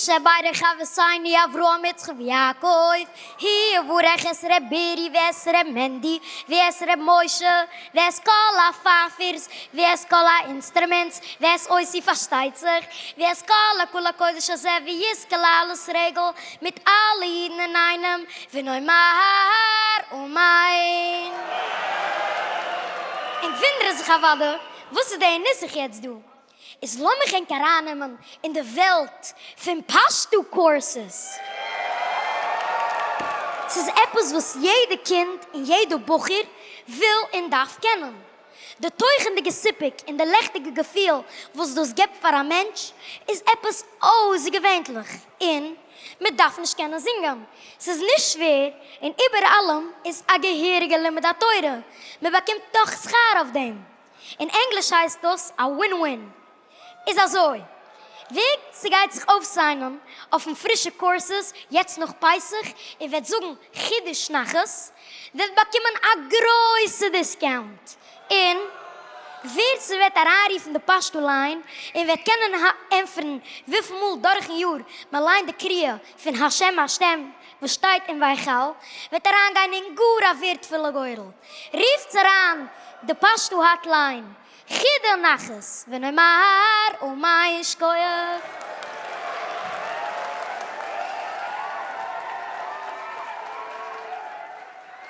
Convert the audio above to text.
שברך אבותינו אברהם יצחק ויעקב, הוא יברך את ר' בערי ואת ר' מענדי ואת ר' משה ואת כל הפייפערס ואת כל ה instruments ואת אותי פארשטייט זיך ואת כל הקהל הקודש הזה ויזכה לעלות רגל מיט אלע אידן אינאיינעם ונאמר אמן. ענק וואונדערן זיך אוודאי וואס איז די נוסח יעצט דא? איז לאמיך ענק ארייננעמען אין די וועלט פון פשטו courses. ס'איז עפעס וואס יעדע קינד און יעדע בחור וויל און דארף קענען. די תוכנ'דיגע סיפוק און די לעכטיגע געפיל וואס דאס גיבט פאר א מענטש איז עפעס אויסערגעווענליך און מען דארף נישט קענען זינגען, ס'איז נישט שווער און איבער אלעם איז א געהעריגע לימוד התורה, מען באקומט נאך שכר אויף דעם. אין ענגליש הייסט דאס א win win. איז אזוי, ווער ס'גייט זיך אויפסיינען אויפן פרישע courses יעצט נאך פסח און וועט זאגן חידוש נחת, וועט באקומען א גרויסע discount, און ווער ס'וועט אריינרופן די פשטו line און וועט קענען ענטפערן וויפיל מאל דורכן יאר מ'ליינט די קריאה פון השם השם וואס שטייט אין ויחל, וועט אריינגיין אין גאר א ווערדפולע גורל. רופטס אריין די פשטו hotline, חידה נחת, ונאמר אמן שכוח.